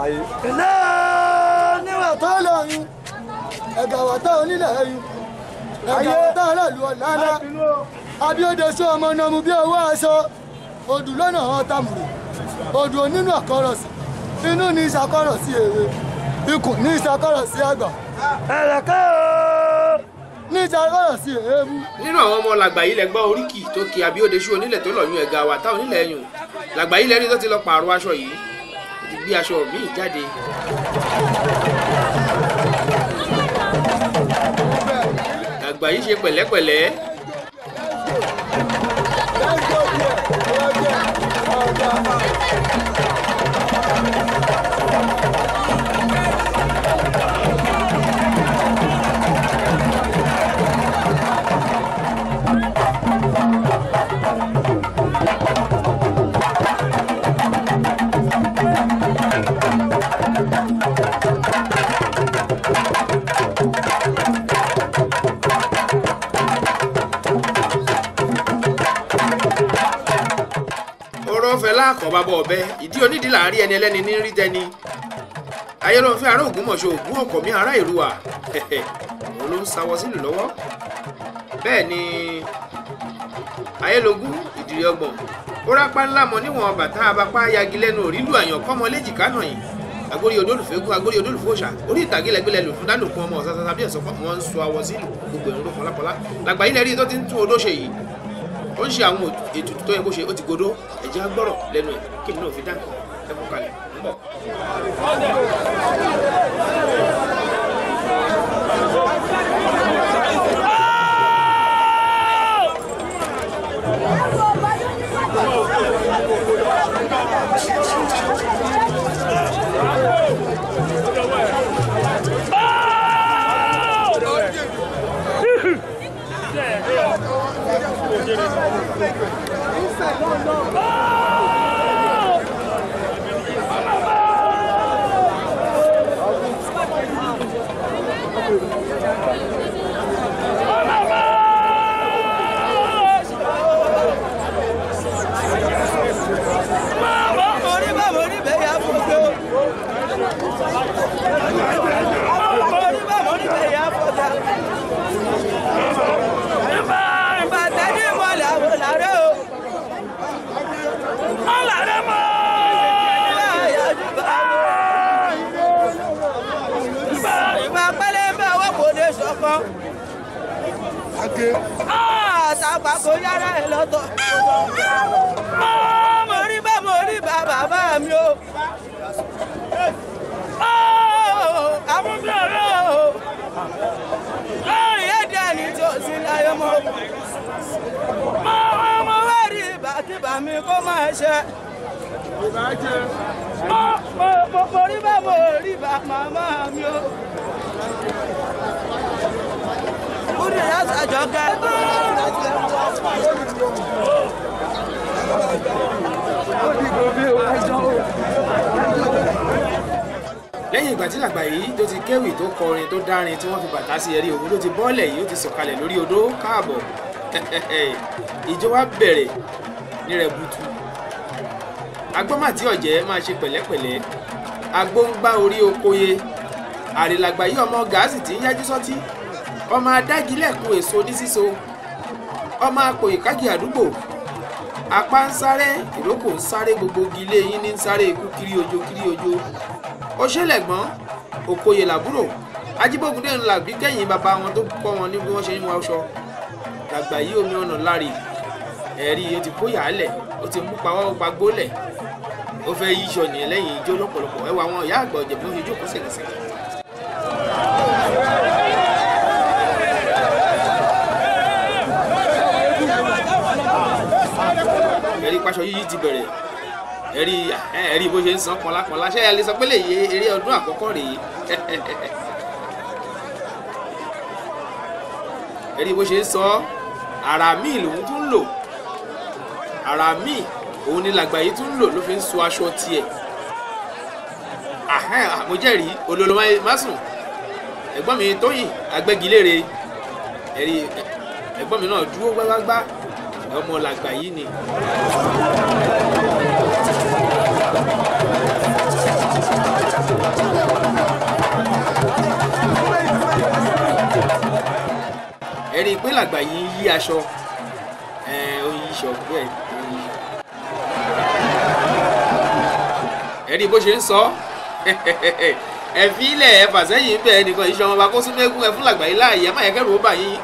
Ayé. Ilé níwà tó lọ́yún, ẹ̀gà wà tá onílẹ̀ ẹ̀yún, ẹ̀gà wà tá aráàlú ọ̀làlá. Abíọ́dé sọ ọmọ náà mú bí owó aṣọ, odù lọ́nà ọ̀tàmùrè, odù onínú àkọ́rọ̀ sí, inú ní ìṣàkọ́rọ̀ sí èwe, ikùn ní ìṣàkọ́rọ̀ sí àgbà. Ẹ̀rẹ̀kẹ́ ooo ní ìṣàkọ́rọ̀ sí èébú. Nínú àwọn ọmọ làgbà yìí lẹ gbọ́ oríkì tó kí Abíọ́dé sú onílẹ̀ tó lọ́yún ẹ̀gà wà tá onílẹ̀ ẹ̀yùn. Làgbà yìí lẹ́ni tó ti lọ pààrọ̀ aṣọ yìí, ó ti gbé aṣọ míì jáde. Làgbà yìí ṣe pẹ̀lẹ́pẹ̀lẹ́. Lákọ̀ọ́ bàbá ọ̀bẹ ìdí onídìí láàrin ẹni ẹlẹ́ni ní rí tẹni. Ayélujá ará Ògbómọ̀ṣọ́ ògún ọkọ̀ mi ará Èrúwà òun ló ń sawọ sílùú lọ́wọ́. Bẹ́ẹ̀ ni Ayélogún ìdìrí ọgbọ̀n ó rápá ńlá mọ níwọ̀n bàtà abapá yagi lẹ́nu òrílù àyàn kọ́mọ léjìká náà yìí. Agbórí olólùfẹ́gún agbórí olólùfọ́ṣà orí ìtàgé lẹ́gbẹ̀lẹ́ lò fún dánùkún ọmọ ọ̀sán sábẹ́ ẹ̀sọ́ wọn ń sọ awọ sílùú gbogbo ẹ̀rọ kọlákọlá. Làgbà yìí lẹ́rí tó ti ń tún odó ṣe yìí, ó ń ṣe àwọn ètùtù tó yẹ kó ṣe, ó ti godó. Ẹ̀jẹ̀ á gbọ́rọ̀ lẹ́nu ẹ̀ kí èmi náà fi dáhùn ẹ kó kalẹ̀ ń bọ̀. Àtàpàkò yára ẹ̀ lọ́tọ̀. Mo rí bá bàbá mi o. Àmúbíọ̀rọ̀ o. Lórí èdè ẹni tí ó sì láyé mọ́. Mo wá rí ìbàkíbà mi kó máa ṣe. Mo rí bá màmá mi o. Lẹ́yìn ìgbà tí làgbà yìí tó ti kéwì tó kọrin tó dárin tí wọ́n fi bàtà sí ẹ̀rí òun ló ti bọ́ọ̀lẹ̀ yìí ó ti sọ̀kalẹ̀ lórí odó káàbọ̀. Ìjọ wa bẹ̀rẹ̀ ní rẹ̀ butu. Agbọ́màtí ọ̀jẹ̀ máa ṣe pẹ̀lẹ́pẹ̀lẹ́. Agbó ń gbá orí okoye. Àrìlàgbà yìí ọmọ gáàsì tí ń yájú sọ́tí. Ọmọ adágilẹ̀kùn èso ní síso. Ọmọ apò ìkági àdúgbò. Apá ń sáré, ìrókò ń sáré, gbogbo igi ilé yín ní ń sáré ikú kiri ojo kiri ojo. Oṣélẹ̀gbọ́n, Òkòyè làbúrò, Ajíbógundé ńlá bí kẹ́yìn bàbá wọn tó kọ́ wọn ní bí wọ́n ṣe ń wọ aṣọ. Dàgbà yí omi ọ̀nà láre, ẹ̀rí ó ti kó yàálẹ̀, ó ti mú pawọ́ pagbólẹ̀. Ó fẹ́ yíṣọ nìyẹn lẹ́yìn ijó lọ́pọ̀lọpọ̀. Ẹwà àwọn ìyá àgbà ọ̀jẹ̀ bí wọ́n ṣe jókòó sẹ̀kẹ̀sẹ̀kẹ̀. Ẹ̀rí paṣọ yíyí ti bẹ̀rẹ̀. Ẹ̀rí bó ṣe ń san pọnlápọnlá. Ṣé ẹ lè sọ pé lè yé eré ọdún àkọ́kọ́ rèé? Ẹ̀rí bó ṣe ń sọ, àrà míì lòun tún ń lò. Àrà míì òun ni làgbà yìí tún ń lò ló fi ń so aṣọ tiẹ̀. Mo jẹ́rìí olólo má sùn. Ẹ̀gbọ́n mi Tóyìn Agbẹ́gilére. Ẹ̀rí ẹ̀gbọ́n mi náà dúró gbágbágbá. Ọmọ làgbà yìí ni. Ẹ̀rí pé làgbà yìí ń yí aṣọ ó ń yíṣọ bẹ́ẹ̀ ó ń yíṣọ. Ẹ̀rí bó ṣe ń sọ ẹ fi ilẹ̀ ẹ fà sẹ́yìn bẹ́ẹ̀ nìkan iṣẹ́ ọmọ ọba kó sún mẹ́gún ẹ fún làgbà yìí láàyè ẹ má yẹ kẹ́rù ó bà yín.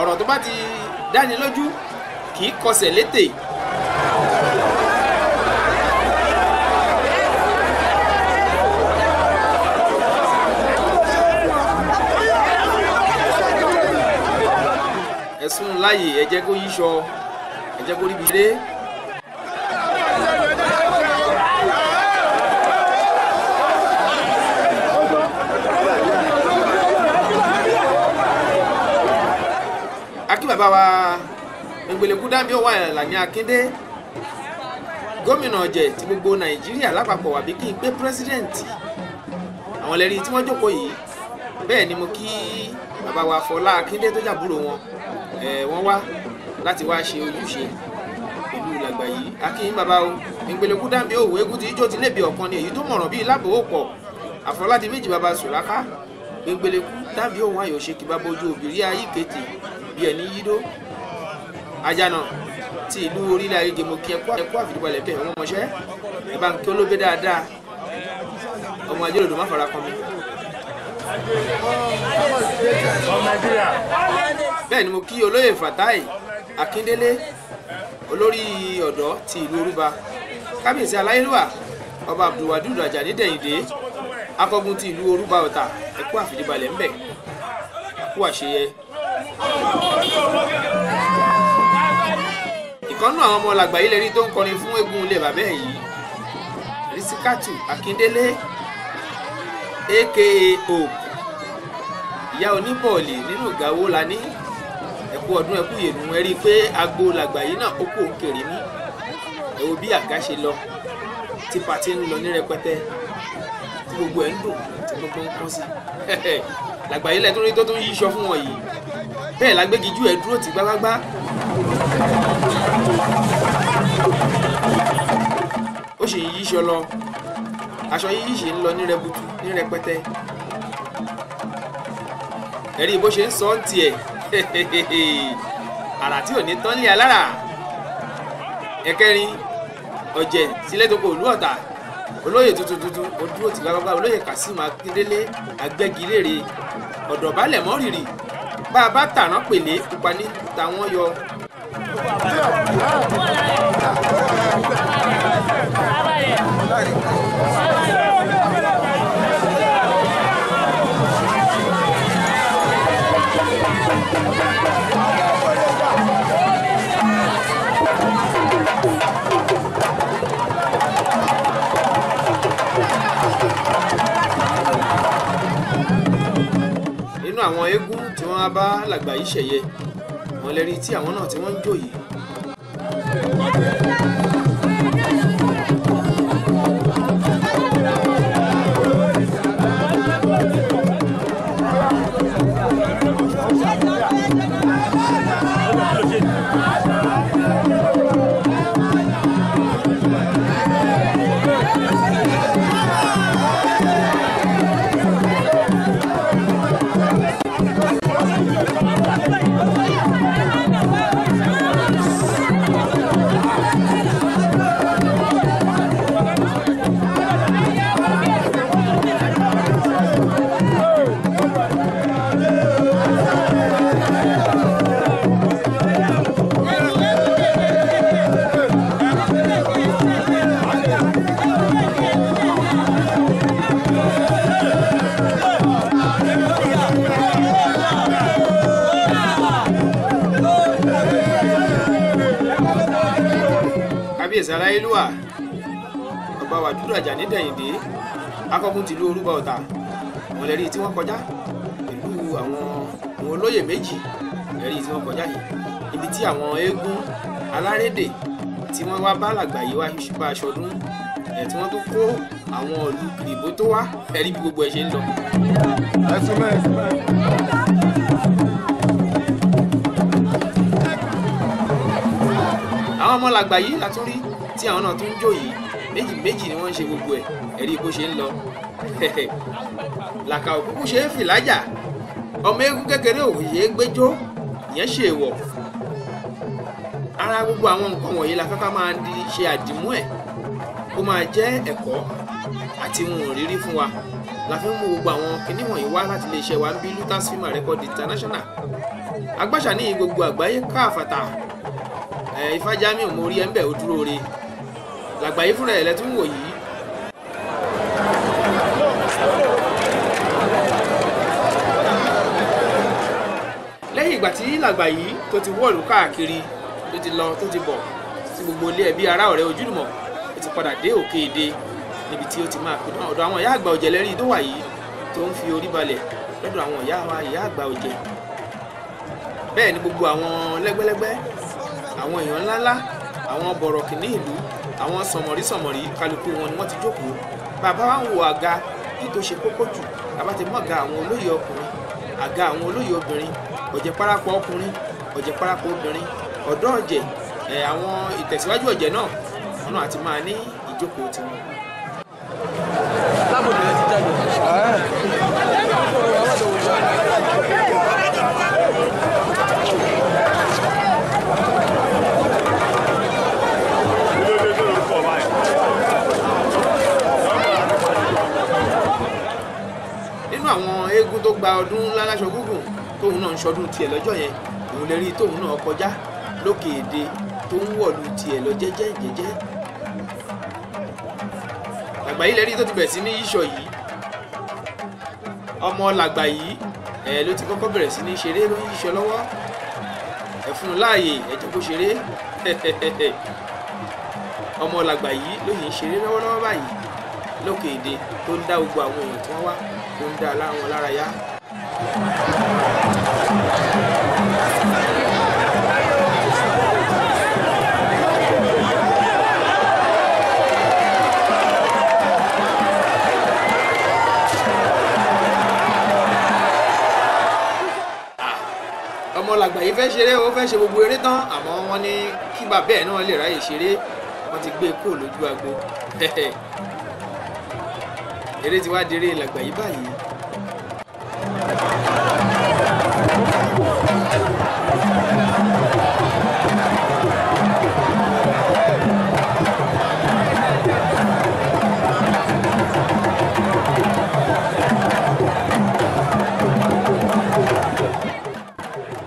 Ọ̀rọ̀ tó bá ti dáni lójú kì í kọsẹ̀ létè. Ẹ̀sùn láàyè ẹ jẹ́ kó yíṣọ ẹ jẹ́ kó ríbi dé. Akí bàbá wa Ẹgbẹ̀lẹ́kú Dábí Òwò Àlàní Akíndé, gómìnà ọ̀jẹ̀ ti gbogbo Nàìjíríà lápapọ̀, àbí kí n pé pírẹ́sídẹ̀ǹtì àwọn ẹlẹ́rìí tí wọ́n jókòó yìí. Bẹ́ẹ̀ ni mo kí bàbá wa Fọlá Akíndé tó jàbúrò wọn, wọ́n wá láti wá ṣe ojúṣe pẹ̀lú làgbà yìí. Akínyìn bàbá o Ẹgbẹ̀lẹ́kú Dábí Òwò eégún tí ijó ti lébi ọ̀kan ni èyí tó mọ̀ràn bíi lábòópọ̀ Àfọládì méjì bàbá Sùláká. Ẹgbẹ̀lẹ́kú Dábí Òwò ayò ṣe kí bàbá ojú òbírí ayé kété bí ẹni yídó. Ajánà ti ìlú orílẹ̀ Agége mo kí ẹkú àfìdíbalẹ̀ bẹ́ẹ̀ wọ́n mọṣẹ́ ẹ bá ń kí olóbe dáadáa ọmọ ajé lòdò má fara kan mi. Bẹ́ẹ̀ ni mo kí olóyè Fatai Akíndélé, olórí ọ̀dọ́ ti ìlú Orúba, kábíyèsí aláyélúwà ọba Abdulwadud Ajani Dẹ̀yìndé, akọgun ti ìlú Orúba Ọ̀tà, ẹkú àfìdíbalẹ̀ ńbẹ̀ kú àṣeyẹ. Ìkànnù àwọn ọmọ làgbà yìí lè rí tó ń kọrin fún eégún ilé bàbá ẹ̀ yìí, Rísíkátù Akíndélé aka Hope, ìyá oníbọ̀ọ̀lì nínú ìgàwó la ní. Ẹkú ọdún ẹkú yèlú ẹ rí i pé agbo làgbà yìí náà ó kó ń kéré mí. Ẹ wo bí àga ṣe lọ tí pàtí ń lọ ní rẹpẹtẹ tí gbogbo ẹ̀ ń dùn tí gbogbo ń kán sí. Làgbà yìí lẹ́tọ́ rí tó tún yíṣọ fún wọn yìí, bẹ́ẹ̀ lágbégijú ẹ̀ dúró tì gbágbágbá. Ó sì ń yíṣọ lọ, aṣọ yíyí sì ń lọ ní rẹbutu ní rẹpẹtẹ. Ẹ̀rí bó ṣe ń sọ ń tiẹ̀ àrà tí ò ní tán lé alára. Ẹ̀kẹrin ọ̀jẹ̀ sílẹ̀ tó kọ òlú Ọ̀tà, olóyè tuntun tuntun ó dúró tì gbágbágbá, olóyè Kazeem Akíndélé agbẹ́gilére ọ̀dọ̀bálẹ̀ mọ́rìrì bá a bá tàrán pèlé pupa ní tàwọn yọ. Nínú àwọn eégún tí wọ́n bá làgbà yìí ṣẹ̀yẹ, wọ́n lè rí tí àwọn náà tí wọ́n ń jó yìí. Kábíyèsí aláyélúwà ọba Wàdúdú Àjàní Dẹ̀yìndé, akọgun tìlú Orúba Ọ̀tà, wọn lè rí tí wọ́n kọjá pẹ̀lú àwọn olóyè méjì lè rí tí wọ́n kọjá yìí, ibi tí àwọn eégún alárédè tí wọ́n wá bá làgbà yìí wá bá aṣọ ọdún ẹ̀ tí wọ́n tún kó àwọn ìlú kìrìbó tó wá, ẹ̀rí bí gbogbo ẹ̀ ṣe ń lọ. Àwọn ọmọ làgbà yìí la tún rí tí àwọn náà tún ń jó yìí. Méjì méjì ni wọ́n ń ṣe gbogbo ẹ̀. Ẹ̀rí bó ṣe ń lọ. Làkà òkúkú ṣe é fì lájà. Ọmọ eégún kékeré ò ṣe é gbẹ́jọ́, ìyẹn ṣe èèwọ̀. Ara gbogbo àwọn nǹkan wọ̀nyí la fẹ́ ká máa ṣe àdìmú ẹ̀ kó máa jẹ́ ẹ̀kọ́ àti ohun ìrírí fún wa. La fi ń mú gbogbo àwọn kinní wọ̀nyí wá láti iléeṣẹ́ wa ń bí Lutas Film and Record International. Agbáṣà ní gbogbo àgbáyé káàfàtà. Ifá Jamiu mo rí ẹ ń bẹ̀ ó dúró re. Làgbàyé fúnra ẹ̀ lẹ́tún wò yìí. Lẹ́yìn ìgbà tí làgbà yìí tó ti wọ́ọ̀lù káàkiri, tó ti lọ tó ti bọ̀ sí gbogbo ilé ẹbí ará ọ̀rẹ́ ojúlùmọ̀, ó ti padà dé òkè èdè níbi tí ó ti máa pidán ọ̀dọ̀ àwọn ìyá àgbà ọ̀jẹ̀ lẹ́rìí tó wà yìí tó ń fi orí balẹ̀ lọ́dọ̀ àwọn ìyá wa ìyá àgbà ọ̀jẹ̀. Bẹ́ẹ̀ ni gbogbo àwọn lẹ́gbẹ́lẹ́gbẹ́, àwọn èèyàn ńláńlá, àwọn bọ̀rọ̀kìnní ìlú, àwọn sọ̀mọ̀rí sọ̀mọ̀rí, kálukú wọn ni wọ́n ti jókòó. Bàbá wa ń wo àga èyí tó ṣe kókó jù. Bàbá ti mọ̀ga àwọn olóyè ọkùnrin, àga àwọn olóyè obìnrin, ọ̀jẹ̀ parapọ̀ ọkùnrin, ọ̀jẹ̀ parapọ̀ obìnrin, ọ̀dọ́ ọ̀jẹ̀, àwọn ìtẹ̀síwájú ọ̀jẹ̀ náà, wọn náà ti máa ní ìjókòó tiwọn. Nínú àwọn eégún tó gba ọdún ńlá láṣọ gúngùn tóun náà ń ṣọdún tiẹ̀ lọ́jọ́ yẹn, òun lè rí tóun náà kọjá lókè èdè tó ń wọ̀lú tiẹ̀ lọ jẹ́jẹ́ jẹ́jẹ́. Làgbà yìí lè rí tó ti bẹ̀rẹ̀ sí ní yíṣọ yìí. Ọmọ làgbà yìí ẹ̀ ló ti kọ́kọ́ bẹ̀rẹ̀ sí ní ṣeré, ló ń yíṣọ lọ́wọ́. Ẹ fún un láàyè, ẹ jẹ́ kó ṣeré. Ọmọ làgbà yìí ló yìí ń ṣeré lọ́wọ́lọ́wọ́ báyìí lókè èdè tó ń dá gbogbo àwọn èèyàn tí wọ́n wá tó ń dá láwọn lára yá. Ọmọ làgbà yìí fẹ́ ṣeré, ó fẹ́ ṣe gbogbo eré tán, àmọ́ wọ́n ní kí bàbá ẹ̀ náà lè ráyè ṣeré, wọ́n ti gbé e kúrò lójú agbo. Eré ti wá deré làgbà yìí báyìí.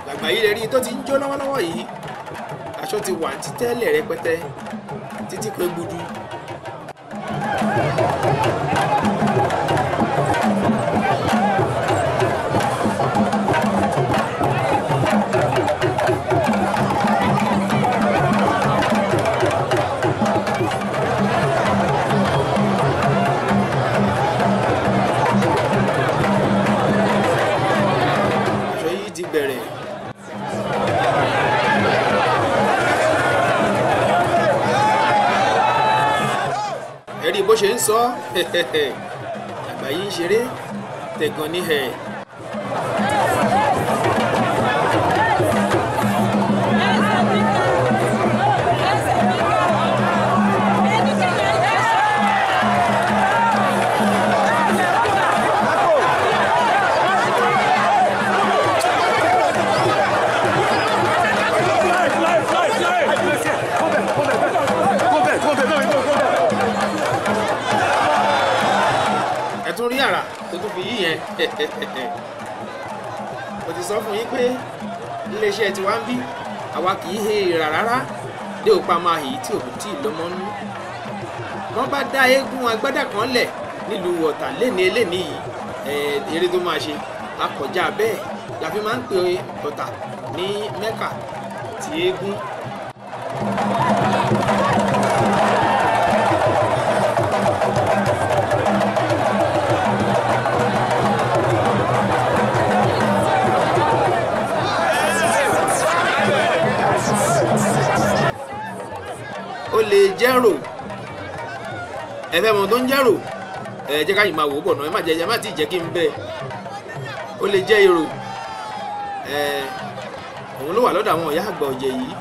Làgbà yìí lè rí tó ti ń jó lọ́wọ́lọ́wọ́ yìí. Aṣọ ti wà títẹ́lẹ̀ rẹpẹtẹ títí pé gbudu. Aṣọ yìí ti bẹ̀rẹ̀. Ẹ̀rí bó ṣe ń sọ, àgbà yìí ń ṣeré tẹ̀gàn ní ẹ̀. Ẹ tún rí àrà tó tún fi yí yẹn. Mo ti sọ fún yín pé iléeṣẹ́ tiwa ń bí àwa kì í he ìrà rárá dé òpa máa hì í tí òkú tí ì lọ́mọ nú. Wọ́n bá dá eégún agbádá kan lẹ̀ nílùú Ọ̀tà léni eléni yìí, eré tó máa ṣe akọjá bẹ́ẹ̀ la fi máa ń pe Ọ̀tà ní Mẹ́kà ti eégún. Ó lè jẹ́rò, ẹ fẹ́ mọ tó ń jẹ́rò, ẹ jẹ́ ká yìí máa wò ó bọ̀ náà, ẹ má jẹ́ ẹ má tí ì jẹ́ kí n bẹ́ẹ̀. Ó lè jẹ́ èrò, ẹ òun ló wà lọ́dọ̀ àwọn ìyá àgbà ọ̀jẹ̀ yìí.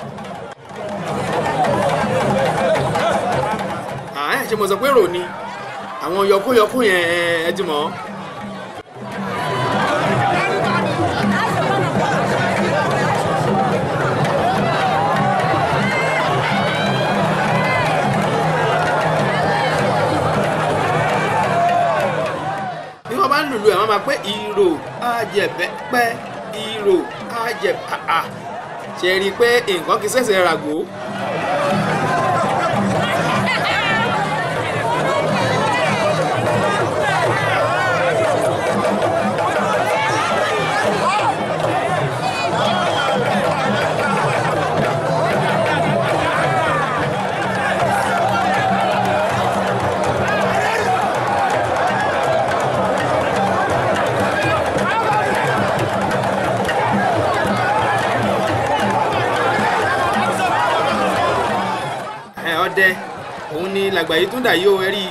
Ṣé mo sọ pé rò ni àwọn yọkóyọkó yẹn ẹ ti mọ̀. Bí wọ́n bá ń lùlù ẹ̀ wọ́n máa pé ìrò ajẹ̀bẹ́pẹ́ ìrò ajẹ̀pàà ṣe rí i pé nǹkan kì í ṣẹ̀ṣẹ̀ ràgó. Ọdẹ òun ni làgbàyé tún dà yóò rí i.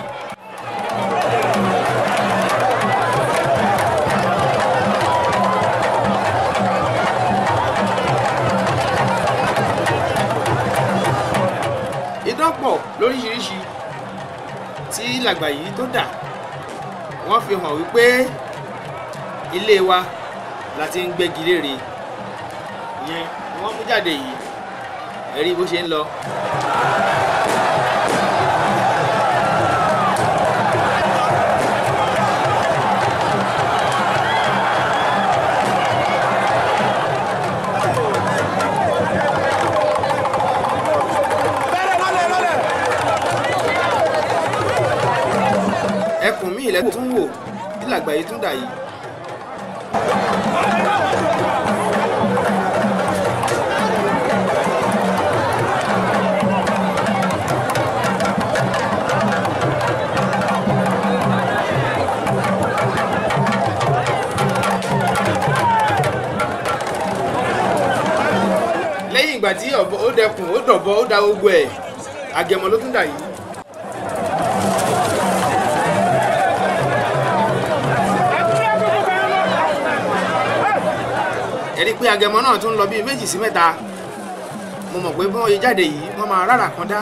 Idán pọ̀ lóríṣiríṣi tí làgbàyé tó dà wọ́n fi hàn wípé ilé wa la ti ń gbégi léèrè ìyẹn ni wọ́n mú jáde yìí ẹ̀rí bó ṣe ń lọ. Ẹkùn mi ilẹ̀ tún wò bí làgbàyé tún dà yìí. Lẹ́yìn ìgbà tí ọ̀bọ ó dẹkùn ó dọ̀bọ ó da gbogbo ẹ̀ àgẹ̀mọ̀ ló tún dà yìí. Ẹ̀rí pé agẹmọ náà tún lọ bíi 2 sí 3. Mo mọ̀ pé bí wọ́n ṣe jáde yìí wọ́n máa rárá kan dá.